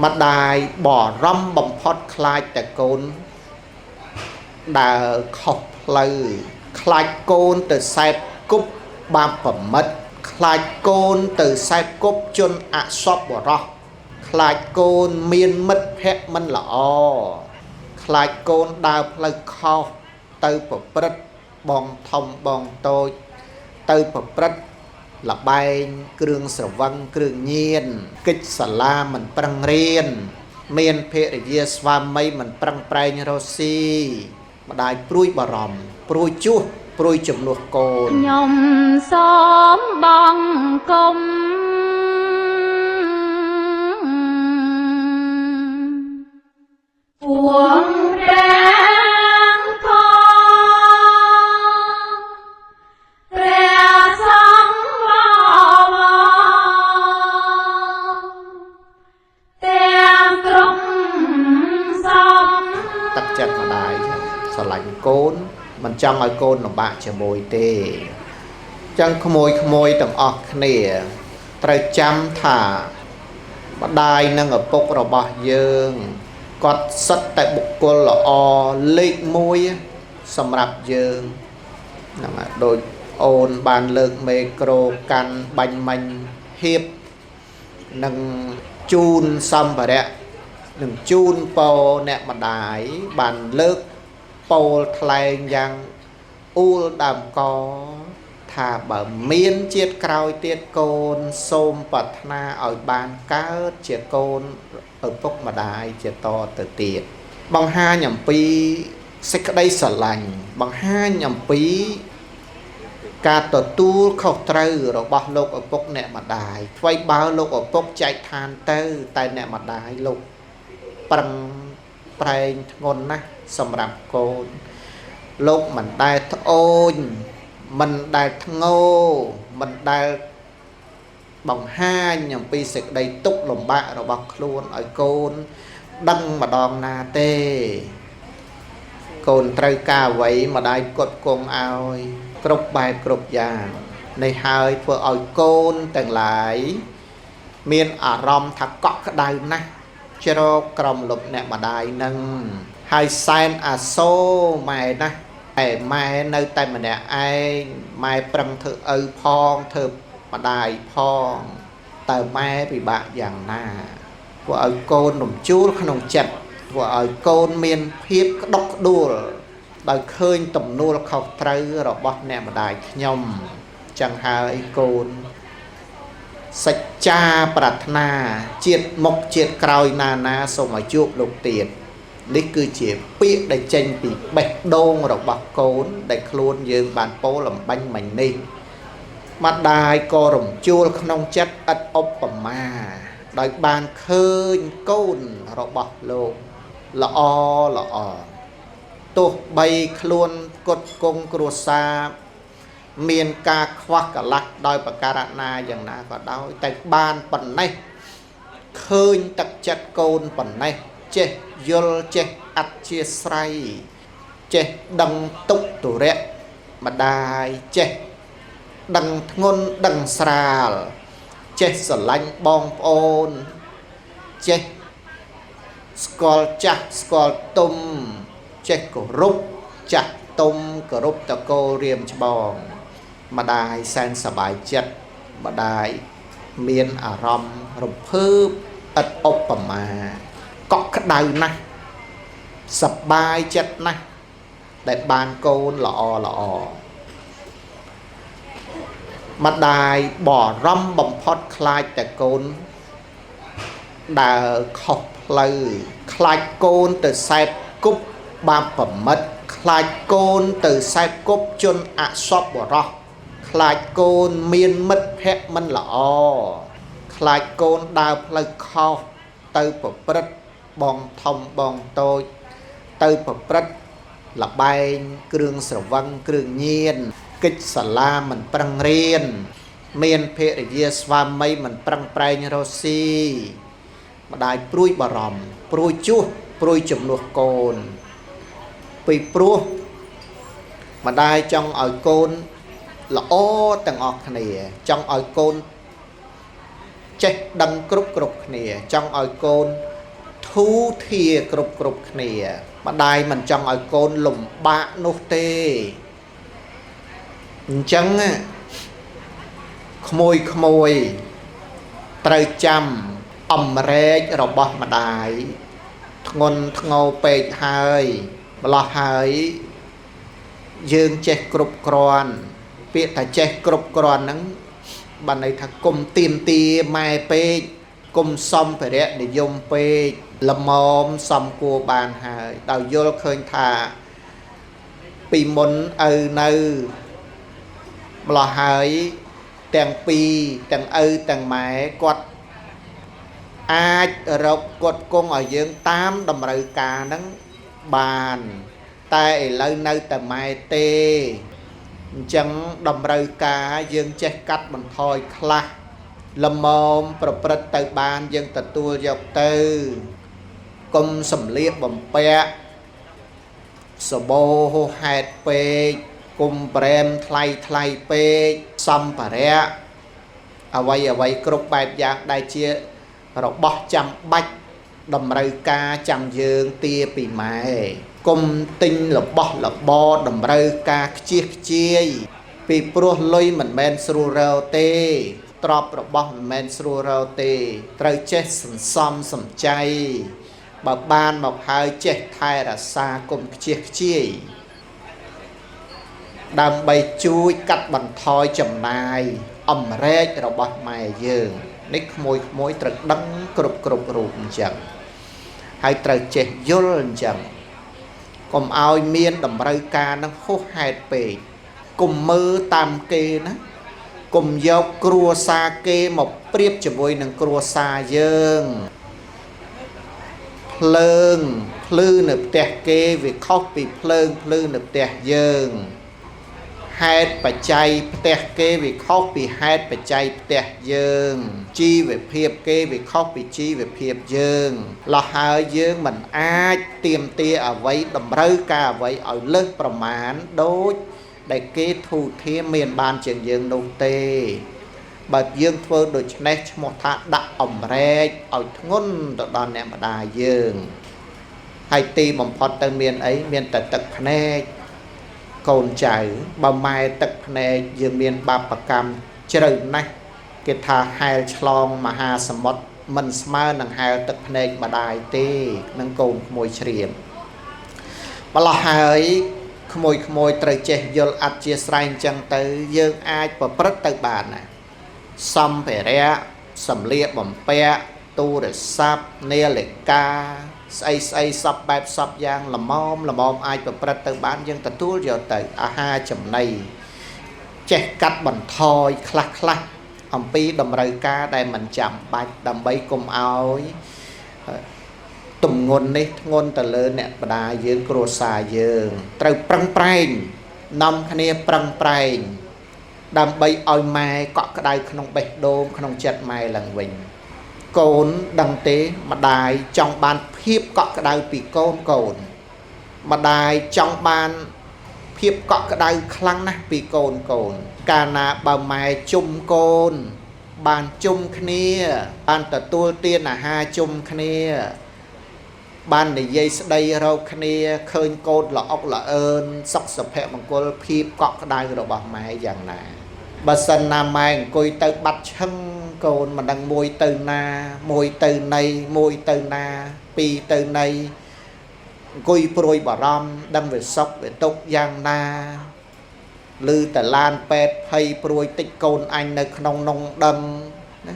ម្ដាយបារម្ភបំផុតខ្លាចតែកូនដើរខុសផ្លូវខ្លាចកូនទៅសែបគប់បាបប្រមិតខ្លាចកូនទៅសែបគប់ជនអសពបរោះខ្លាចកូនមានមិត្តភក្តិមិនល្អខ្លាចកូនដើរផ្លូវខុសទៅប្រព្រឹត្តបងធំបងតូចទៅប្រព្រឹត្តលបែងគ្រឿងស្រវឹងគ្រឿងញៀនកិច្ចសាលាមិនប្រឹងរៀនមានភរិយាស្វាមីមិនប្រឹងប្រែងរកស៊ីម្ដាយព្រួយបារម្ភព្រួយជួសព្រួយជំនួសកូន ខ្ញុំសូមបង្គំពួងព្រះធម៌ព្រះសង្ឃបវរទាំងក្រុមសំ ទឹកចិត្តម្ដាយចឹងស្រឡាញ់កូនមិនចង់ឲ្យកូនលំបាកជាមួយទេចឹងក្មួយក្មួយទាំងអស់គ្នាត្រូវចាំថាម្ដាយនិងឪពុករបស់យើងគាត់សិតតែបុគ្គលល្អលេខ1សម្រាប់យើងហ្នឹងហើយដូចអូនបានលើកមេក្រូកាន់បាញ់មាញ់ហៀបនិងជូនសម្ភារៈនិងជូនពោអ្នកម្ដាយបានលើកពោលថ្លែងយ៉ាងអួលដើមកថាបើមានជាតិក្រោយទៀតកូនសូមប្រាថ្នាឲ្យបានកើតជាកូនឪពុកម្ដាយជាតទៅទៀតបង្ហាញអំពីសេចក្តីស្រឡាញ់បង្ហាញអំពីការទទួលខុសត្រូវរបស់លោកឪពុកអ្នកម្ដាយថ្វីបើលោកឪពុកចែកឋានទៅតែអ្នកម្ដាយលោកប្រឹងប្រែងធ្ងន់ណាស់សម្រាប់កូនលោកមិនដែលត្អូញមិនដែលធ្ងោមិនដែលបង្ហាញអំពីសេចក្តីទុក្ខលំបាករបស់ខ្លួនឲ្យកូនដឹងម្ដងណាទេកូនត្រូវការអ្វីម្ដាយផ្គត់ផ្គង់ឲ្យគ្រប់បែបគ្រប់យ៉ាងនេះហើយធ្វើឲ្យកូនទាំងឡាយមានអារម្មណ៍ថាកក់ក្ដៅណាស់ជ្រកក្រមលុបអ្នកម្ដាយនឹងហើយសែនអាសូរម៉ែណាស់តែម៉ែនៅតែម្នាក់ឯងម៉ែប្រឹងធ្វើឪផងធ្វើម្ដាយផងតើម៉ែពិបាកយ៉ាងណាធ្វើឲ្យកូនរំជួលក្នុងចិត្តធ្វើឲ្យកូនមានភាពក្តុកក្តួលដោយឃើញទំនួលខុសត្រូវរបស់អ្នកម្ដាយខ្ញុំចឹងហើយកូនសច្ចាប្រាថ្នាជាតិមុខជាតិក្រោយណាណាសូមឲ្យជួបលោកទៀតនេះគឺជាពាក្យដែលចេញពីបេះដូងរបស់កូនដែលខ្លួនយើងបានពោលអំបញ្ញមិញនេះម្ដាយក៏រំជួលក្នុងចិត្តឥតឧបមាដោយបានឃើញកូនរបស់លោកល្អល្អទោះបីខ្លួនផ្គត់ផ្គង់គ្រួសារមានការខ្វះកន្លះដោយប្រការណាយ៉ាងណាក៏ដោយតែបានប៉ុណ្ណេះឃើញទឹកចិត្តកូនប៉ុណ្ណេះចេះយល់ចេះអធ្យាស្រ័យចេះដឹងទុក្ខទុរៈម្ដាយចេះដឹងធ្ងន់ដឹងស្រាលចេះស្រឡាញ់បងប្អូនចេះស្គាល់ចាស់ស្គាល់ទុំចេះគោរពចាស់ទុំគោរពតកូលរៀមច្បងម្ដាយសែនសប្បាយចិត្តម្ដាយមានអារម្មណ៍រំភើបឥតឧបមាកក់ក្ដៅណាស់សប្បាយចិត្តណាស់ដែលបានកូនល្អល្អម្ដាយបារម្ភបំផុតខ្លាចតែកូនដើរខុសផ្លូវខ្លាចកូនទៅសែបគប់បាបប្រមិតខ្លាចកូនទៅសែបគប់ជនអសពបរោះខ្លាចកូនមានមិត្តភក្តិមិនល្អខ្លាចកូនដើរផ្លូវខុសទៅប្រព្រឹត្តបងធំបងតូចទៅប្រព្រឹត្តលបែងគ្រឿងស្រវឹងគ្រឿងញៀនកិច្ចសាលាមិនប្រឹងរៀនមានភរិយាស្វាមីមិនប្រឹងប្រែងរកស៊ីម្ដាយព្រួយបារម្ភព្រួយជួសព្រួយជំនួសកូនពីព្រោះម្ដាយចង់ឲ្យកូនល្អទាំងអស់គ្នាចង់ឲ្យកូន ចេះដឹងគ្រប់គ្រប់គ្នាចង់ឲ្យកូនធូរធាគ្រប់គ្រប់គ្នាម្ដាយមិនចង់ឲ្យកូនលំបាកនោះទេអញ្ចឹងក្មួយក្មួយត្រូវចាំអំរែករបស់ម្ដាយធ្ងន់ធ្ងរពេកហើយម្លោះហើយយើងចេះគ្រប់គ្រាន់ពាក្យថាចេះគ្រប់គ្រាន់ហ្នឹងបានន័យថាគុំទៀមទាម៉ែពេកគុំសម្ភារៈនិយមពេកល្មមសំគួរបានហើយដោយយល់ឃើញថាពីមុនឪនៅម្លោះហើយទាំងពីរទាំងឪទាំងម៉ែគាត់អាចរកគាត់គង់ឲ្យយើងតាមតម្រូវការហ្នឹងបានតែឥឡូវនៅតែម៉ែទេអញ្ចឹងតម្រូវការយើងចេះកាត់បន្ថយខ្លះល្មមប្រព្រឹត្តទៅបានយើងទទួលយកទៅកុំសម្លៀកបំពាក់សបោហោហេតុពេកគុំប្រែមថ្លៃថ្លៃពេកសម្ភារៈអ្វីអ្វីគ្រប់បែបយ៉ាងដែលជារបស់ចាំបាច់តម្រូវការចាំយើងទាពីម៉ែគុំទិញរបស់របរតម្រូវការខ្ជិះខ្ជាយពីព្រោះលុយមិនមែនស្រួលរកទេទ្រព្យរបស់មិនមែនស្រួលរកទេត្រូវចេះសន្សំសំចៃបើបានមកហើយចេះថែរក្សាគុំខ្ជិះខ្ជាយដើម្បីជួយកាត់បន្ថយចំណាយអំរែករបស់ម៉ែយើងនេះក្មួយក្មួយត្រូវដឹងគ្រប់គ្រប់រូបអញ្ចឹងហើយត្រូវចេះយល់អញ្ចឹងកុំឲ្យមានតម្រូវការនឹងហួសហេតុពេកកុំមើលតាមគេណាកុំយកគ្រួសារគេមកប្រៀបជាមួយនឹងគ្រួសារយើងភ្លើងភ្លឺនៅផ្ទះគេវាខុសពីភ្លើងភ្លឺនៅផ្ទះយើងហេតុបច្ច័យផ្ទះគេវាខុសពីហេតុបច្ច័យផ្ទះយើងជីវភាពគេវាខុសពីជីវភាពយើងលោះហើយយើងមិនអាចទាមទារអ្វីតម្រូវការអ្វីឲ្យលើសប្រមាណដូចដែលគេធូរធារមានបានជាងយើងនោះទេបើយើងធ្វើដូច្នេះឈ្មោះថាដាក់អំរែកឲ្យធ្ងន់ទៅដល់អ្នកម្ដាយយើងហើយទីបំផុតទៅមានអីមានតែទឹកភ្នែកកូនចៅបើម៉ែទឹកភ្នែកយើងមានបាបកម្មជ្រៅណាស់គេថាហែលឆ្លងមហាសមុទ្រមិនស្មើនឹងហែលទឹកភ្នែកម្ដាយទេនឹងកូនក្មួយជ្រាបម្លោះហើយក្មួយក្មួយត្រូវចេះយល់អធិស្ឋានអញ្ចឹងទៅយើងអាចប្រព្រឹត្តទៅបានណាសម្ភារៈសម្លៀកបំពាក់ទូរស័ព្ទនាឡិកាស្អីស្អីសពបែបសពយ៉ាងល្មមល្មមអាចប្រព្រឹត្តទៅបានយើងទទួលយកទៅអាហារចំណីចេះកាត់បន្ថយខ្លះខ្លះអំពីតម្រូវការដែលមិនចាំបាច់ដើម្បីកុំឲ្យទម្ងន់នេះធ្ងន់ទៅលើអ្នកម្ដាយយើងគ្រួសារយើងត្រូវប្រឹងប្រែងនាំគ្នាប្រឹងប្រែងដើម្បីឲ្យម៉ែកក់ក្ដៅក្នុងបេះដូងក្នុងចិត្តម៉ែឡើងវិញកូនដឹងទេម្ដាយចង់បានភាពកក់ក្ដៅពីកូនកូនម្ដាយចង់បានភាពកក់ក្ដៅខ្លាំងណាស់ពីកូនកូនកាលណាបើម៉ែជុំកូនបានជុំគ្នាបានទទួលទានអាហារជុំគ្នាបាននិយាយស្ដីរកគ្នាឃើញកូនល្អុកល្អឿនសុខសុភមង្គលភាពកក់ក្ដៅរបស់ម៉ែយ៉ាងណាបើសិនណាម៉ែអង្គុយទៅបាត់ឈឹងកូនមិនដឹងមួយទៅណាមួយទៅណីមួយទៅណាពីរទៅណីអង្គុយព្រួយបារម្ភដឹងវាសុខវាទុក្ខយ៉ាងណាឮតឡានពេទ្យភ័យព្រួយតិចកូនអញនៅក្នុងនងដឹងណា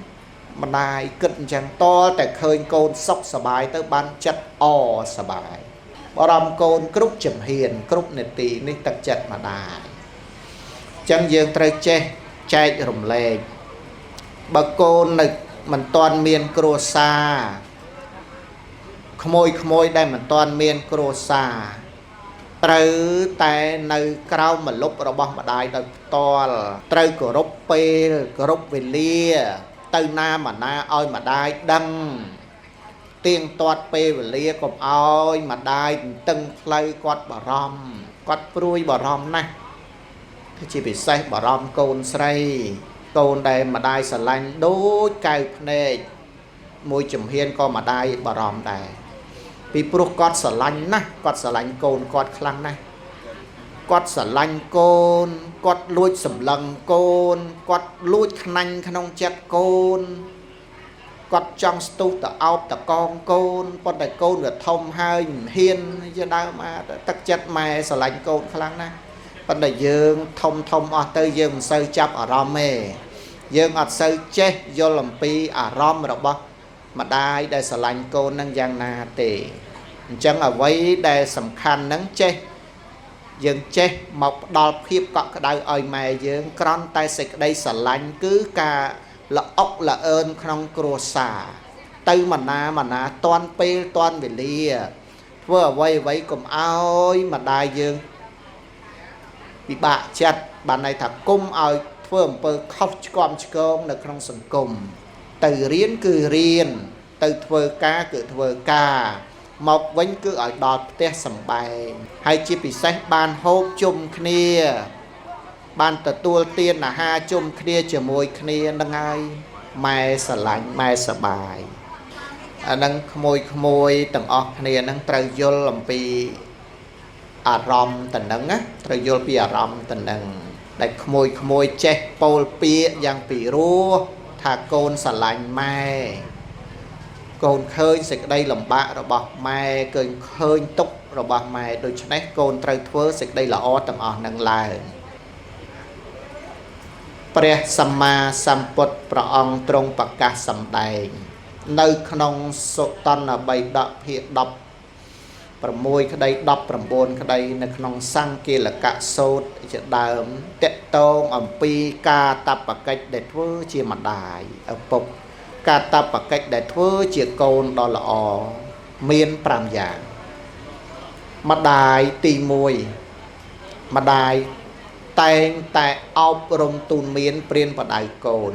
ម្ដាយគិតអញ្ចឹងតតែឃើញកូនសុខសប្បាយទៅបានចិត្តអសប្បាយបារម្ភកូនគ្រប់ជំហានគ្រប់នាទីនេះទឹកចិត្តម្ដាយអញ្ចឹងយើងត្រូវចេះចែករំលែកបើកូននៅមិនទាន់មានគ្រួសារក្មួយក្មួយដែលមិនទាន់មានគ្រួសារត្រូវតែនៅក្រោមម្លប់របស់ម្ដាយដោយផ្ទាល់ត្រូវគោរពពេលគោរពវេលាទៅណាមកណាឲ្យម្ដាយដឹងទៀងទាត់ពេលវេលាកុំឲ្យម្ដាយទន្ទឹងផ្លូវគាត់បារម្ភគាត់ព្រួយបារម្ភណាស់ជាពិសេសបារម្ភកូនស្រី កូនដែលម្ដាយស្រឡាញ់ដូចកៅភ្នែកមួយជំហានក៏ម្ដាយបារម្ភដែរពីព្រោះគាត់ស្រឡាញ់ណាស់គាត់ស្រឡាញ់កូនគាត់ខ្លាំងណាស់គាត់ស្រឡាញ់កូនគាត់លួចសម្លឹងកូនគាត់លួចខ្នាញ់ក្នុងចិត្តកូនគាត់ចង់ស្ទុះទៅអោបតកងកូនប៉ុន្តែកូនវាធំហើយមិនហ៊ានជាដើមអាទឹកចិត្តម៉ែស្រឡាញ់កូនខ្លាំងណាស់ប៉ុន្តែយើងធំធំអស់ទៅយើងមិនសូវចាប់អារម្មណ៍ទេយើងអត់សូវចេះយល់អំពីអារម្មណ៍របស់ម្ដាយដែលស្រឡាញ់កូននឹងយ៉ាងណាទេអញ្ចឹងអ្វីដែលសំខាន់នឹងចេះយើងចេះមកផ្ដល់ភាពកក់ក្ដៅឲ្យម៉ែយើងក្រន់តែសេចក្តីស្រឡាញ់គឺការល្អុកល្អឿនក្នុងគ្រួសារទៅមណាមណាតាន់ពេលតាន់វេលាធ្វើអ្វីអ្វីកុំឲ្យម្ដាយយើងពិបាកចិត្តបានន័យថាគុំឲ្យធ្វើអំពើខុសឆ្គំឆ្គងនៅក្នុងសង្គមទៅរៀនគឺរៀនទៅធ្វើការគឺធ្វើការមកវិញគឺឲ្យដល់ផ្ទះសម្បែងហើយជាពិសេសបានហូបជុំគ្នាបានទទួលទានអាហារជុំគ្នាជាមួយគ្នានឹងហើយម៉ែស្រឡាញ់ម៉ែសប្បាយអានឹងក្មួយក្មួយទាំងអស់គ្នានឹងត្រូវយល់អំពីអារម្មណ៍តំណឹងណាត្រូវយល់ពីអារម្មណ៍តំណឹងដែលក្មួយក្មួយចេះពោលពាក្យយ៉ាងពីរោះថាកូនស្រឡាញ់ម៉ែកូនឃើញសេចក្តីលំបាករបស់ម៉ែឃើញឃើញទុក្ខរបស់ម៉ែដូច្នេះកូនត្រូវធ្វើសេចក្តីល្អទាំងអស់នឹងឡើងព្រះសម្មាសម្ពុទ្ធព្រះអង្គទ្រង់ប្រកាសសម្ដែងនៅក្នុងសុតន្តបិដកភាគ16ក្តី19ក្តីនៅក្នុងសង្គាលកសូត្រជាដើមតកតងអំពីការតបកិច្ចដែលធ្វើជាម្ដាយឪពុកការតបកិច្ចដែលធ្វើជាកូនដ៏ល្អមាន5យ៉ាងម្ដាយទី1ម្ដាយតែងតែអប់រំទូនមានព្រានបដៅកូន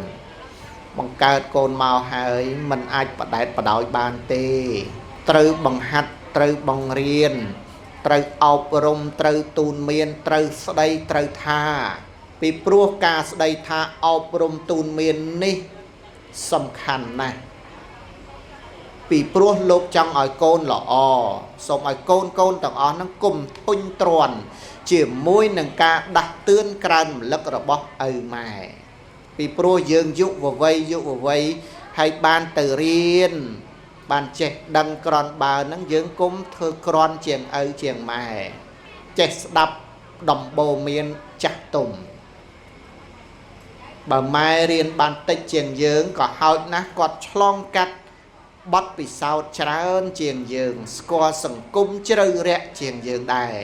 បង្កើតកូនមកហើយមិនអាចបដែតបដោយបានទេត្រូវបង្ហាត់ត្រូវបង្រៀនត្រូវអប់រំត្រូវទូនមានត្រូវស្ដីត្រូវថាពីព្រោះការស្ដីថាអប់រំទូនមាននេះសំខាន់ណាស់ពីព្រោះលោកចង់ឲ្យកូនល្អសូមឲ្យកូនកូនទាំងអស់នឹងគុំធុញទ្រាន់ជាមួយនឹងការដាស់តឿនក្រើនរំលឹករបស់ឪម៉ែពីព្រោះយើងយុវវ័យយុវវ័យហើយបានទៅរៀនបានចេះដឹងក្រន់បើនឹងយើងគុំធ្វើក្រន់ជាងឪជាងម៉ែចេះស្ដាប់ដំបូន្មានចាស់ទុំបើម៉ែរៀនបានតិចជាងយើងក៏ហោចណាស់គាត់ឆ្លងកាត់បទពិសោធន៍ច្រើនជាងយើងស្គាល់សង្គមជ្រៅរាក់ជាងយើងដែរ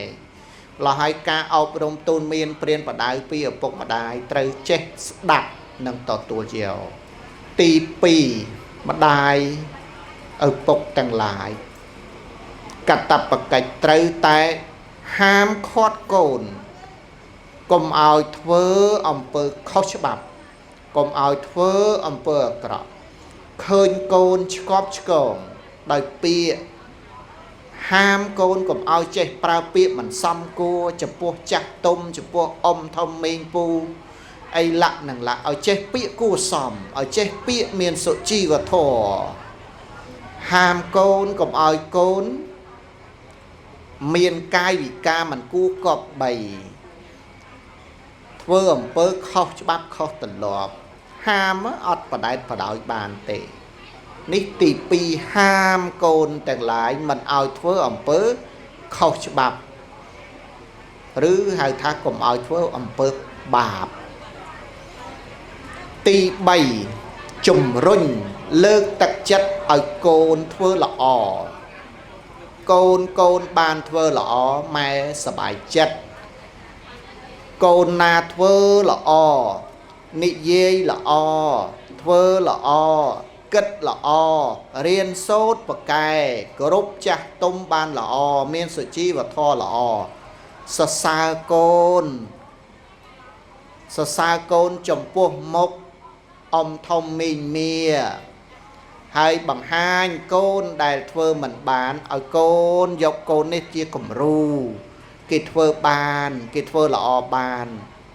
ឡោះហើយការអប់រំទូនមានព្រានបដៅពីឪពុកម្ដាយត្រូវចេះស្ដាប់និងទទួលយកទី2ម្ដាយឪពុកទាំងឡាយកតបកិច្ចត្រូវតែហាមឃាត់កូនកុំឲ្យធ្វើអំពើខុសច្បាប់កុំឲ្យធ្វើអំពើអាក្រក់ឃើញកូនឆ្កប់ឆ្កងដោយពាក្យហាមកូនកុំឲ្យចេះប្រើពាក្យមិនសមគួរចំពោះចាស់ទុំចំពោះអ៊ំធំមេងពូអីលក្ខនឹងលក្ខឲ្យចេះពាក្យគួរសមឲ្យចេះពាក្យមានសុជីវធម៌ហាមកូនកុំឲ្យកូនមានកាយវិការមិនគួរគប្បីធ្វើអំពើខុសច្បាប់ខុសទម្លាប់ហាមអត់បដែតបដោយបានទេនេះទី2ហាមកូនទាំងឡាយមិនឲ្យធ្វើអំពើខុសច្បាប់ឬហៅថាកុំឲ្យធ្វើអំពើបាបទី3ជំរុញលើកទឹកចិត្តឲ្យកូនធ្វើល្អកូនកូនបានធ្វើល្អម៉ែសប្បាយចិត្តកូនណាធ្វើល្អនិយាយល្អធ្វើល្អគិតល្អរៀនសូត្របកែគោរពចាស់ទុំបានល្អមានសុជីវធម៌ល្អសរសើរកូនសរសើរកូនចំពោះមុខអ៊ំធំមីងមាហើយបង្ហាញកូនដែលធ្វើមិនបានឲ្យកូនយកកូននេះជាគំរូគេធ្វើបានគេធ្វើល្អបាន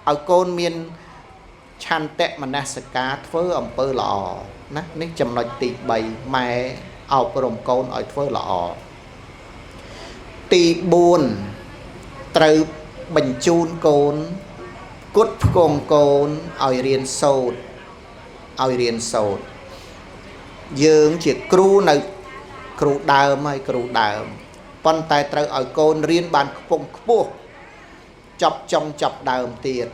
ឲ្យកូនមាន ឆន្ទៈមនសិការធ្វើអំពើល្អណានេះចំណុចទី3ម៉ែអប់រំកូនឲ្យធ្វើល្អទី4ត្រូវបញ្ជូនកូនគុតផ្គងកូនឲ្យរៀនសូត្រឲ្យរៀនសូត្រយើងជាគ្រូនៅគ្រូដើមហើយគ្រូដើមប៉ុន្តែត្រូវឲ្យកូនរៀនបានខ្ពង់ខ្ពស់ចប់ចុងចប់ដើមទៀត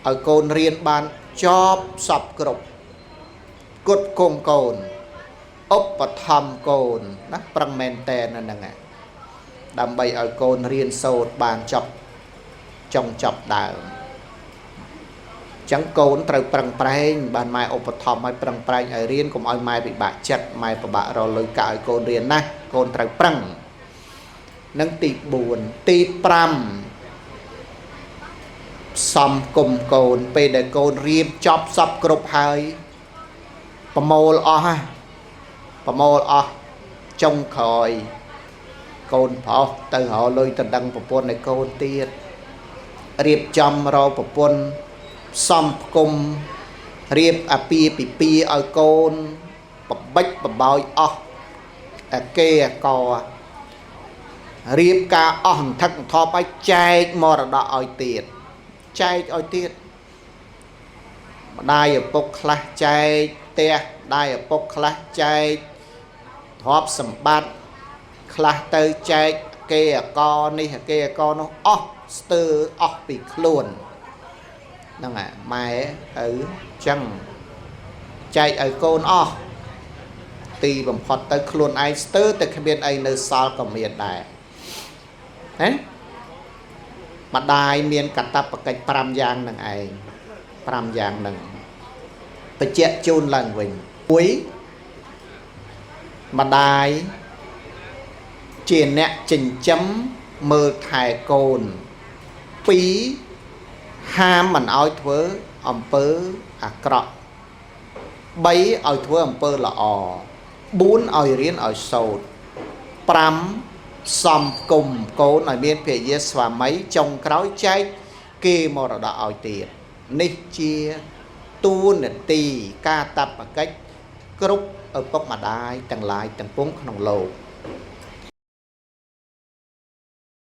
ឲ្យកូនរៀនបានចប់សពគ្រប់គុតគងកូនឧបត្ថម្ភកូនណាប្រឹងមែនតែនហ្នឹងដើម្បីឲ្យកូនរៀនសូត្របានចប់ចុងចប់ដើមចឹងកូនត្រូវប្រឹងប្រែងបានម៉ែឧបត្ថម្ភឲ្យប្រឹងប្រែងឲ្យរៀនកុំឲ្យម៉ែពិបាកចិត្តម៉ែពិបាករកលុយកាក់ឲ្យកូនរៀនណាកូនត្រូវប្រឹងនឹងទី4ទី5សំគុំកូនពេលដែលកូនរៀបចប់សពគ្រប់ហើយប្រមូលអស់ហ่ะប្រមូលអស់ចុងក្រោយកូនប្រុសទៅរកលុយទៅដឹងប្រពន្ធឲ្យកូនទៀតរៀបចំរកប្រពន្ធសំគុំរៀបអាពាហ៍ពិពាហ៍ឲ្យកូនបបិចបបោយអស់អាគេអាករៀបការអស់អន្ធឹកអន្ធប់ឲ្យចែកមរតកឲ្យទៀតចែកឲ្យទៀតម្ដាយឪពុកខ្លះចែកផ្ទះម្ដាយឪពុកខ្លះចែកទ្រព្យសម្បត្តិខ្លះទៅចែកគេអកនេះគេអកនោះអស់ស្ទើរអស់ពីខ្លួនហ្នឹងហើយម៉ែឪចឹងចែកឲ្យកូនអស់ទីបំផុតទៅខ្លួនឯងស្ទើរតែគ្មានអីនៅសល់ក៏មានដែរណាម្ដាយមានកាតព្វកិច្ច5យ៉ាងនឹងឯង5យ៉ាងនឹងបញ្ជាក់ជូនឡើងវិញ1ម្ដាយជាអ្នកចិញ្ចឹមមើលថែកូន2ហាមមិនឲ្យធ្វើអំពើអាក្រក់3ឲ្យធ្វើអំពើល្អ4ឲ្យរៀនឲ្យសូត្រ5សំគុំកូនឲ្យមានភរិយាស្វាមីចុងក្រោយចែកគេមរតកឲ្យទៀតនេះជាតួនាទីការតបកិច្ចគ្រប់ឪពុកម្ដាយទាំងឡាយទាំងពួងក្នុងលោក